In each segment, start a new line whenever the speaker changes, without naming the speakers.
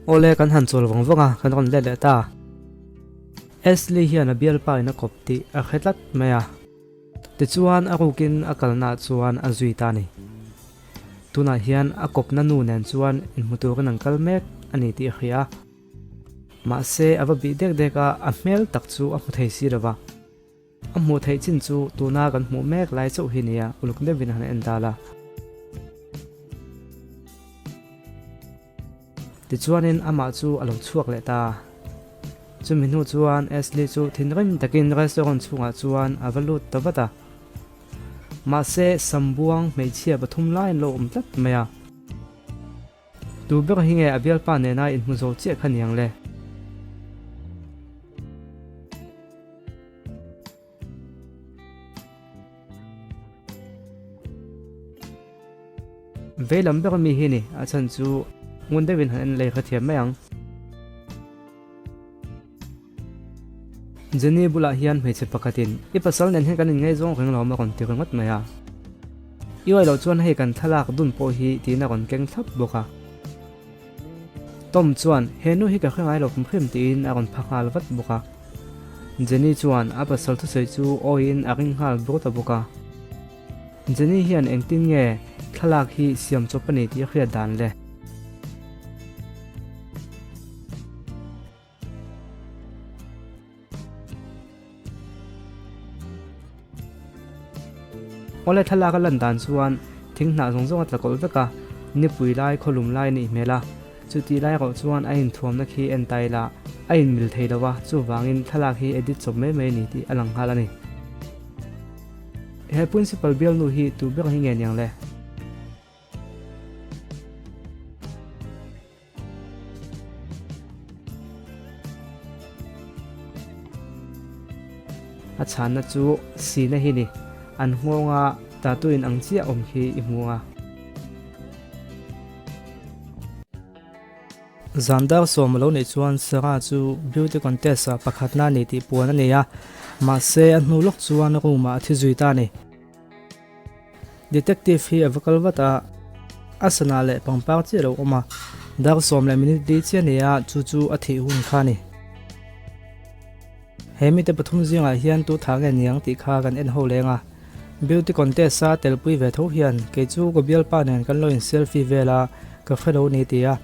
Awle kan han chawl vawng vawng a, kan rawn let leh ta. Ashley hian a bialpa in a kawp tih a hre tlat mai a. Tichuan a rukin a kalnaah chuan a zui ta a ni. Tunah hian a kawpna nu nen chuan inhmu turin an kal mek a ni tih a hria a. Mahse a va bih dek dek a, a hmel tak chu a hmu thei si lo va. A hmuh theih chin chu tuna kan hmuh mek lai chauh hi nia uluk deuhin han en dal a. Tichuanin amah chu a lo chhuak leh ta. Chumi hnu chuan Ashley chu thinrim takin restaurant chhungah chuan a va lut ta vat a. Mahse sambuang hmeichhia pathum lai an lo awm tlat mai a. Tu ber hi nge a bialpa nena inhmu zo chiah kha niang le? Vei lam ber ami hi ni, a chhan chu ngun deuhin han en lei kha thiam mai ang. Jenny bulah hian hmeichhe pakhatin, I pasal nen hian kan inngaihzawng reng lo a rawn ti ringawt mai a. I uai loh chuan hei kan thlalak dun pawh hi tiin a rawn keng thlap bawk a. Tom chuan, He nu hi ka hre ngai lo hrim hrim tiin a rawn pha nghal vat bawk a. Jenny chuan a pasal thusawi chu awiin a ring nghal bur ta bawk a. Jenny hian engtin nge thlalak hi siam chawp a ni tih a hriat dan le? Awle thlalak a lan dan chuan thing hnah zawng zawng a tla kawlh vek a, nipui lai khawlum lai a nih hmel a, chutih lai erawh chuan a inthuamna khi en ta ila a inmil thei lo a, chuvangin thlalak hi edit chawp mai mai a ni tih a lang nghal a ni. He principal bialnu hi tu ber hi nge niang le? A chhanna chu sina hi ni. An nghawnga tattoo in ang chiah awm khi i hmu a. Zan dar sawm a lo neih chuan Sarah chu beauty contest ah pakhatna a ni tih puan a nei a, mahse a hnu lawk chuan room ah a thi zui ta a ni. Detective hi a va kal vat a, a sana leh pangpar chiah a lo awm a, dar sawm leh minute li chiah a ni a, chu chu a thih hun kha a ni. He mite pathum zingah hian tu thah nge niang tih kha kan en ho leng a, beauty contest a telpui ve tho hian kei chu ka bialpa nen kan lo in selfie vel a, ka hre lo ni ti a.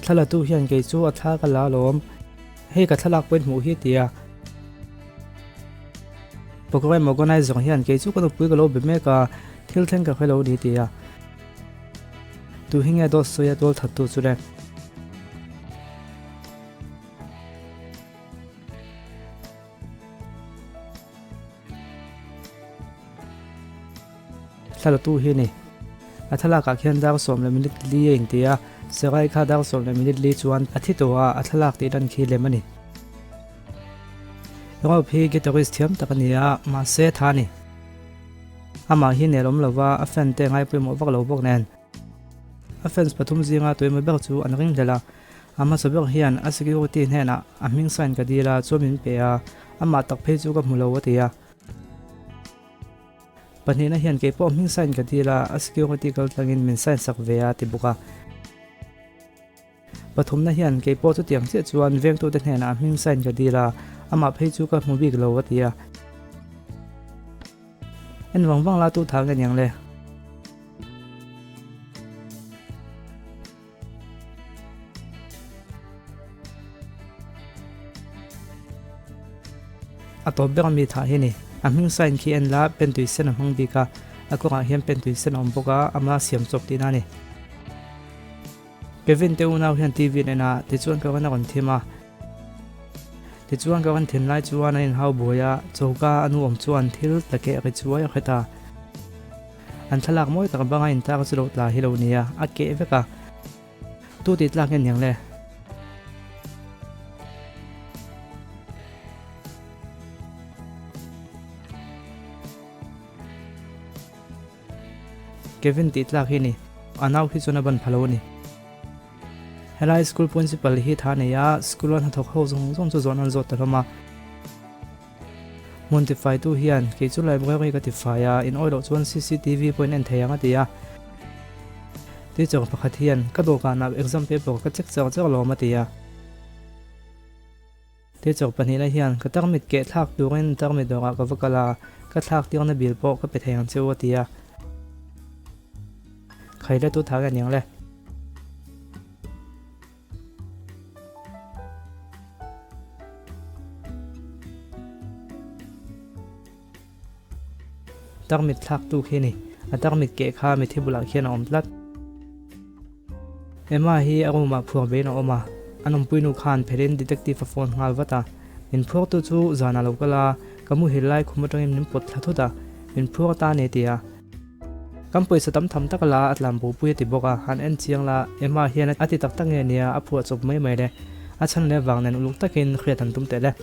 Thlalatu hian kei chu a thla ka la alawm, hei ka thlalak pawhin hmuh hi ti a. Programme organizer hian kei chu ka nupui ka lo be mek a, thil thleng ka hre lo ni ti a. Tu hi nge dawt sawi a tual thattu chu le? Thlalatu hi a ni. A thlalakah khian dar sawm leh minute li a inti a, Sarai kha dar sawm leh minute li chuan a thi tawh a, a thlalak tih lan khi lem a ni. Rob hi guitarist thiam tak a ni a, mahse tha a ni. Amah hi nelawm lova a fan te ngai pawimawh vak lo bawk nen. A fans pathum zinga tuemaw ber chu an ringhlel a, a hmasa ber hian a security hnenah a hming sign ka dil a, chuan min pe a, amah tak phei chu ka hmu lo a ti a. Pahnihna hian kei pawh hming sign ka dil a, a security kal tlangin min sign sak ve a ti bawk a. Pathumna hian kei pawh chutiang chiah chuan vengtute hnenah hming sign ka dil a, amah phei chu ka hmu bik lo a ti a. En vang vang la tu thang nge niang le. A tawp ber ami thah hi ni. A hming sign khi en la pen tui sen a hmang bik a, a kawngah hian pen tui sen a awm bawk a, ama siam chawp tihna a ni. Kevin te unau hian TV an en a, tichuan ka rawn a rawn thim a. Tichuan ka rawn thim lai chuan an inhau buai a, choka a nu awm chuan thil tla keh ri chuai a hret a. An thlalak mawi tak banga intar chu lo tla hi lo nia, a keh vek a. Tu tih tlak nge niang le? Kevin tih tlak hi ni. A nau hi chuan a ban pha lo a ni. Helai school principal hi tha nei a, school a hnathawk ho zawng zawng chu zawhna an zawt ta hlawm a. Hmun tifaitu hian kei chu library ka tifai a, in awih loh chuan cctv pawhin en thei ang a ti a. Teacher pakhat hian ka dawhkanah exam paper ka check char char lawm a ti a. Teacher pahnihna hian ka tarmit keh thlak turin tarmit dawrah ka va kal a, ka thlak tirna bil pawh ka pe thei ang che u a ti a. Khaila tu thak aniang le. Tarmit thlak tu khi ni. A tarmit keh kha mithi bulah khian a awm tlat. Emma hi a room ah phuar bein a awm a, an awmpui nu khan phelin detective a phone nghal vat a. Min phuartu chu zanah lo kal a, ka muhil lai khum atangin min pawt thla thut a, min phuar ta a ni ti a. Kan pawisa tam tham tak la a tlan bopui a ti bawk a, han en chiang la, Emma hian a ti tak tak nge nia a phuah chawp mai mai le, a chhan leh vang nen uluk takin hriat an tum teh le.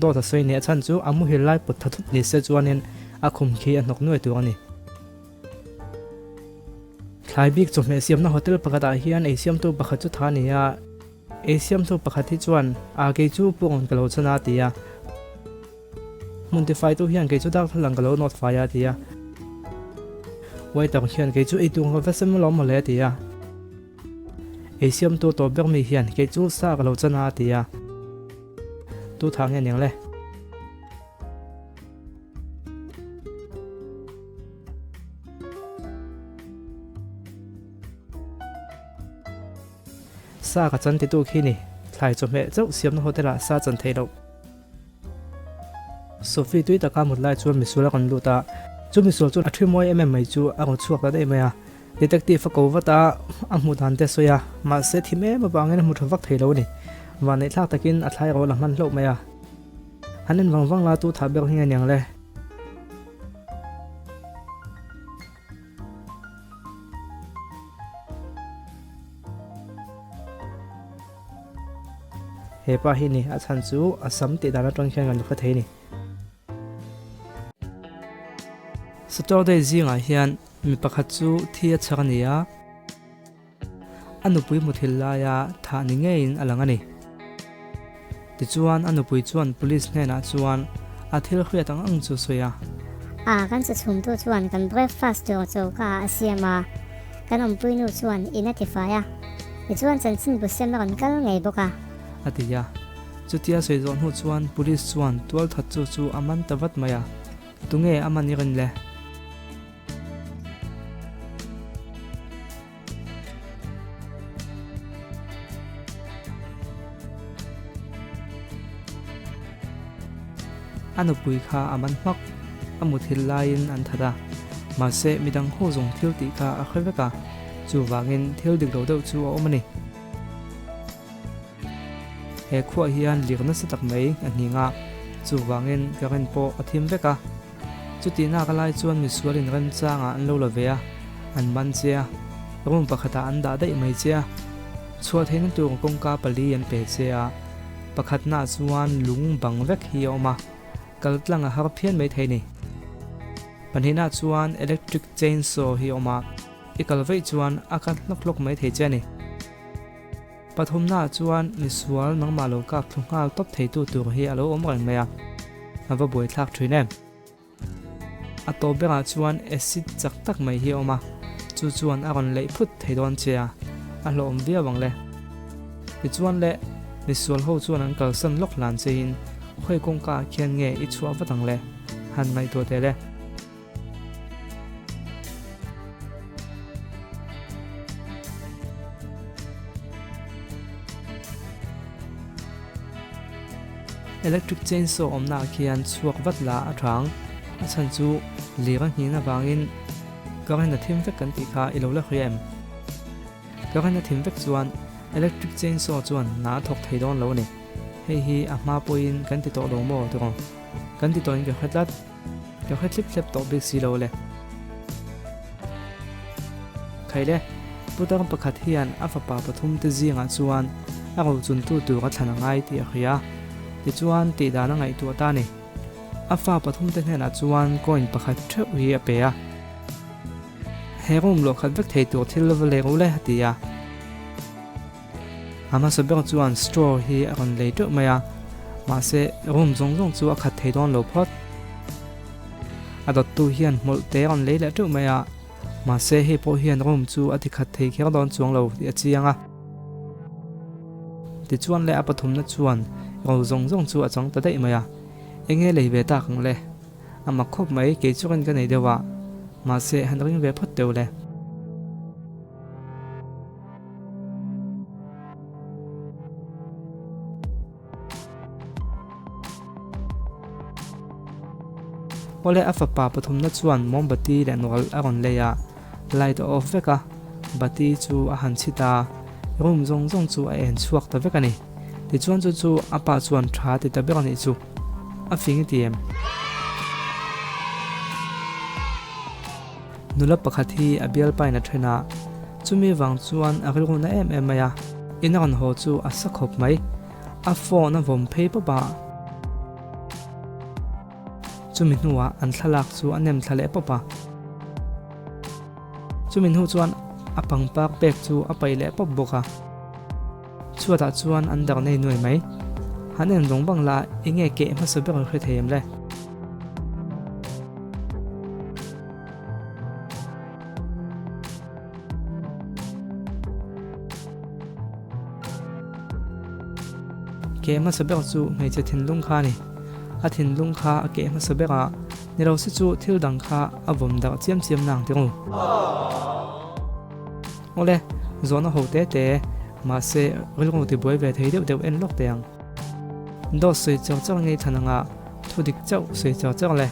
Dawt a sawi nia a chhan chu a muhil lai pawt tha thut ni se chuanin a khum khi a hnawk nuai tur a ni. Thlai bik chawhmeh siamna hotel pakhatah hian eisiamtu pakhat chu tha a ni a. Ei siamtu pakhat hi chuan, A kei chu pawng ka lo chhan a, ti a. Hmun tifaitu hian kei chu darthlalang ka lo nawt fai a, ti a. Waiter hian kei chu eitur ka va sem alawm mawle, ti a. Ei siamtu tawp ber mi hian kei chu sa ka lo chan a, ti a. Tu thah nge niang le? Sa ka chan titu khi ni, thlai chawhmeh chauh siamna hotel ah sa chan theih loh. Sophie tui taka mut lai chuan misual a rawn lut a, chu misual chuan a thi mawi em em mai chu a rawn chhuak ta daih mai a. Detective a ko vat a, a hmuh dan te a sawi a, mahse thim em avangin a hmu tha vak thei lo a ni. Vanneih thlak takin a thlai rawl a hman hlauh mai a. Han en vang vang la tu thah ber hi nge niang le. He pa hi ni a chhan chu a sam tih dan atang hian kan hre thei a ni. Saturday zingah hian mi pakhat chu thi a chhak a ni a, a nupui muthilh laia thah ni ngeiin a lang a ni. Tichuan a nupui chuan police hnenah chuan a thil hriat ang ang chu sawi a.
A, kan chachhumtu chuan kan breakfast tur choka ah a siam a, kan awmpuinu chuan in a tifai a, tichuan chanchin bu sem a rawn kal ngei bawk a.
A ti a. Chutia sawi zawh hnu chuan police chuan tualthat chu chu a man ta vat mai a, tunge a man i rin le? A nupui kha a man hmak, a muthilh laiin an that a, mahse midang ho zawng thil tih kha a hre vek a, chuvangin thil dik lo deuh chu a awm a ni. He khuah hian lir nasa tak mai a hning a, chuvangin current pawh a thim vek a. Chutihnak a lai chuan misualin remchangah an lo la ve a, an man che a, room pakhatah an dah daih mai che a. Chhuah theihna tur kawngka pali an pe che a, pakhatnaah chuan lung bang vek hi a awm a, kal tlang a har phian mai thei ni. Pahnihnaah chuan electric chainsaw hi a awm a, i kal vaih chuan a kat hlawk hlawk mai thei che a ni. Pathumnaah chuan misual nangmah lo kak thlu nghal tawp theitu tur hi a lo awm reng mai a, a va buaithlak thin em. A tawp berah chuan acid chak tak mai hi a awm a, chu chuan a rawn leih phut thei dawn che a, a hlawhawm viau ang le. Tichuan le, misual ho chuan an kalsan lawk hlan chein khawi kawngka ah khian nge i chhuah vat ang le, han ngaihtuah teh le. Electric chainsaw awmna ah khian chhuak vat la a tha ang, a chhan chu lir a nghin avangin current a thim vek kan tih kha i lo la hria em? Current a thim vek chuan electric chainsaw chuan hna a thawk thei dawn lo a ni. Hei hi a hma pawhin kan ti tawh lo maw tiraw? Kan ti tawhin ka hre tlat. Ka hre thlip thlep tawh bik si lo le. Khaile, putar pakhat hian a fapa pathum te zingah chuan a rochuntu tur a thlan a ngai tih a hria. Tichuan tih dan a ngaihtuah ta a ni. A fa pathum te hnenah chuan coin pakhat theuh hi a pe a. He room luahkhat vek thei tur thil va leh ru le a ti a. A hmasa ber chuan straw hi a rawn lei teuh mai a. Mahse, room zawng zawng chu a khat thei dawn lo phawt. A dawttu hian hmawlh te a rawn lei leh teuh mai a, mahse hei pawh hian room chu a ti khat thei kher dawn chuang lo tih a chiang a. Tichuan le a pathumna chuan ro zawng zawng chu a chang ta daih mai a, eng nge lei ve tak ang le? A mak khawp mai, kei chuan ka nei deuh a, mahse han ring ve phawt deuh le. Awle a fapa pathumna chuan mombati leh nawlh a rawn lei a, light a off vek a, bati chu a han chhit a, room zawng zawng chu a en chhuak ta vek a ni. Tichuan chu chu a pa chuan tha ti ta ber a nih chu a fing i ti em? Nula pakhat hi a bialpain a then a, chumi vang chuan a rilru na em em mai a, in a rawn haw chu a sa khawp mai. A phone a vawm phei pawp a, chumi hnuah an thlalak chu a nem thla leh pawp a. Chumi hnu chuan a pangpar pek chu a paih leh pawp bawk a. Chhuatah chuan an dar nei nuai mai. Han en vang vang la, eng nge keh hmasa ber hre thei em le? Keh hmasa ber chu hmeichhe thinlung kha a ni. A thinlung kha a keh hmasa ber a, ni lo se chu thil dang kha a vawm darh chiam chiam nang ti ru. Awle, zawhna ho te te, mahse rilru tibuai ve thei deuh deuh en lawk teh ang. Dawt sawi char char ngei thlan anga thu dik chauh sawi char char le.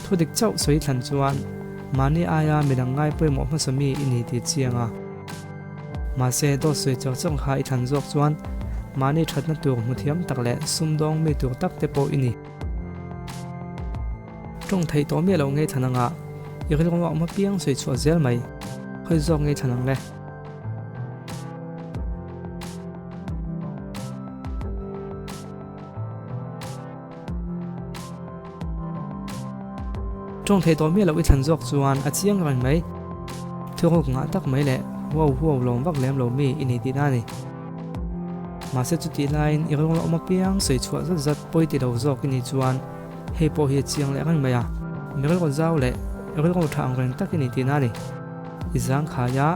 Thu dik chauh sawi thlan chuan mahni aia midang ngai pawimawh hmasa mi i ni tih chiang a. Mahse, dawt sawi char char kha i thlan zawk chuan mahni thatna tur hmu thiam tak leh sumdawng mi tur tak te pawh i ni. Tawng theih tawh miah loh ngei thlan anga i rilru a awm apiang sawi chhuah zel mai. Khawi zawk ngei thlan ang le. Tawng theih tawh miah loh i thlan zawk chuan a chiang reng mai. Thuruk ngah tak mai leh huau huau lawm vak lem lo mi i ni tihna a ni. Mahse chutih laiin i rilru awm apiang sawi chhuah zat zat pawi ti lo zawk i nih chuan hei pawh hi a chiang leh reng mai a. Mi rilru zau leh rilru tha ang reng tak i ni tihna a ni. I zangkhai a,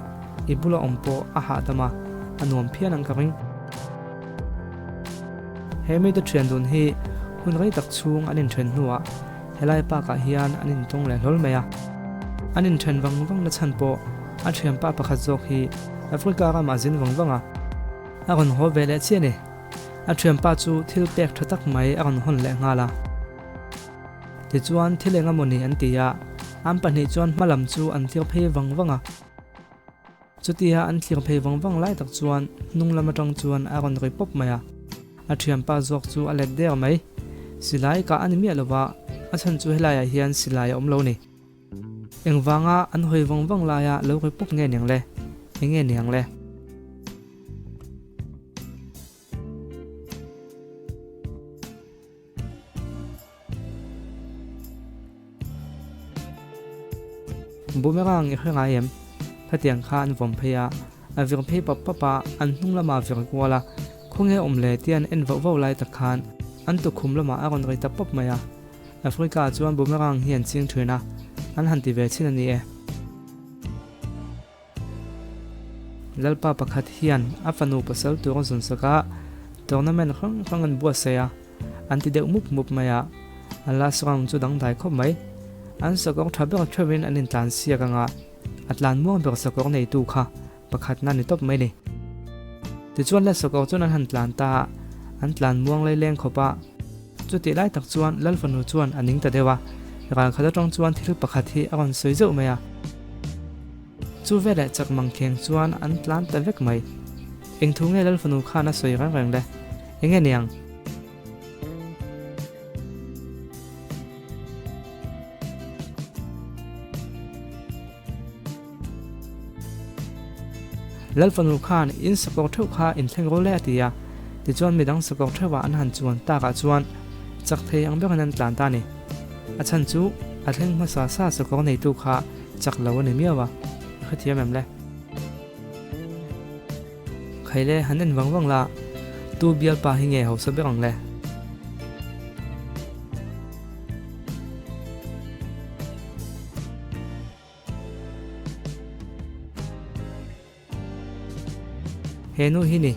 i bula awm pawh a hahdam a, a nuam phian ang ka ring. He mite thian dun hi hun rei tak chhung an inthen hnuah helai park ah hian an intawng leh hlawl mai a. An inthen vang vang na chhan pawh a thianpa pakhat zawk hi Africa ramah zin vang vang a, a rawn haw ve leh chiah a ni. A thianpa chu thil pek tha tak mai a rawn hawn leh nghal a. Tichuan thil eng emawni an ti a, an pahnih chuan hma lam chu an thlir phei vang vang a. Chutia an thlir phei vang vang lai tak chuan hnung lam atang chuan a rawn ri pawp mai a, a thianpa zawk chu a let der mai. Silai kah a ni miah lova, a chhan chu helaiah hian silai a awm lo ni. Engvanga an hawi vang vang laia lo ri pawp nge niang le? Enge niang le? Boomerang i hre ngai em? Khatiang kha an vawm phei a, a vir phei pap pap a, an hnung lamah vir kual a, khawnge awm le tia an en vauh vauh lai tak khan an tukhum lamah a rawn rei ta pawp mai a. Africa ah chuan boomerang hi an ching thin a, an han ti ve chin a ni e. Lalpa pakhat hian a fanu pasal tur a zawn sak a, tournament hrang hrang an buatsaih a, an ti deuh mup mup mai a, a last round chu dangdai khawp mai. An sakawr tha ber theuhin an intlan siak ang a, a tlan muang ber sakawr neitu kha pakhatna ni tawp mai ni. Tichuan le sakawr chuan an han tlan ta a, an tlan muang laileng khawp a. Chutih lai tak chuan Lal fanu chuan a ning ta deuh a, ral khat atang chuan thil pakhat hi a rawn sawi zeuh mai a. Chu veleh chak mang kheng chuan an tlan ta vek mai. Eng thu nge Lal fanu khan a sawi reng reng le? Enge niang? Lal fanu khan in sakawr theuh kha in thleng ro le a ti a, tichuan midang sakawr theuhah an han chuan takah chuan chak thei ang berin an tlan ta a ni. A chhan chu. A thleng hmasa sa sakawr neitu kha chak lo a ni miau a, i hrethiam em le? Khaile han en vang vang la, tu bialpa hi nge hausa ber ang le? He nu hi ni,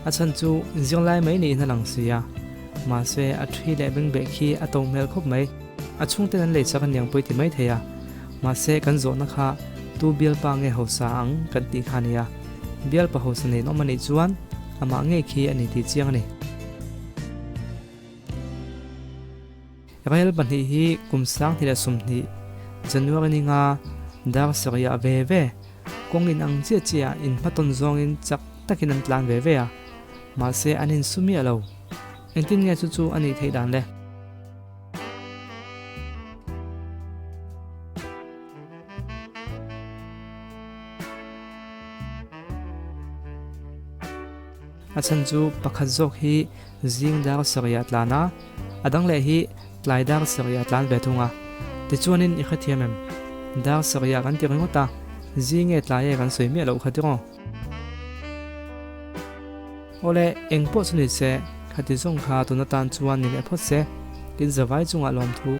a chhan chu zirlai mai niin a lang si a, mahse a thi leh bengbeh khi a to hmel khawp mai. A chhungten an lei chak a niang pawh i ti mai thei a, mahse kan zawhna kha tu bialpa nge hausa ang kan tih kha a ni a, bialpa hausa nen awm a nih chuan amah ngei khi a ni tih chiang a ni. Rel pahnih hi kum 2020 January ni nga dar sarih ah ve ve kawng in ang chiah chiah ah inhmatawn zawngin chak takin an tlan ve ve a, mahse an insu miah lo. Engtin nge chu chu a nih theih dan le? A chhan chu pakhat zawk hi zing dar sarih ah tlan a, a dang leh hi tlai dar sarih ah tlan ve thung a. Tichuanin i hrethiam em? Dar sarih ah kan ti ringawt a, zing nge tlai e kan sawi miah loh kha tiraw? Awle, eng pawh chu ni se, khati zawng kha tun atan chuan ni leh phawt se, tin zavai chungah lawmthu.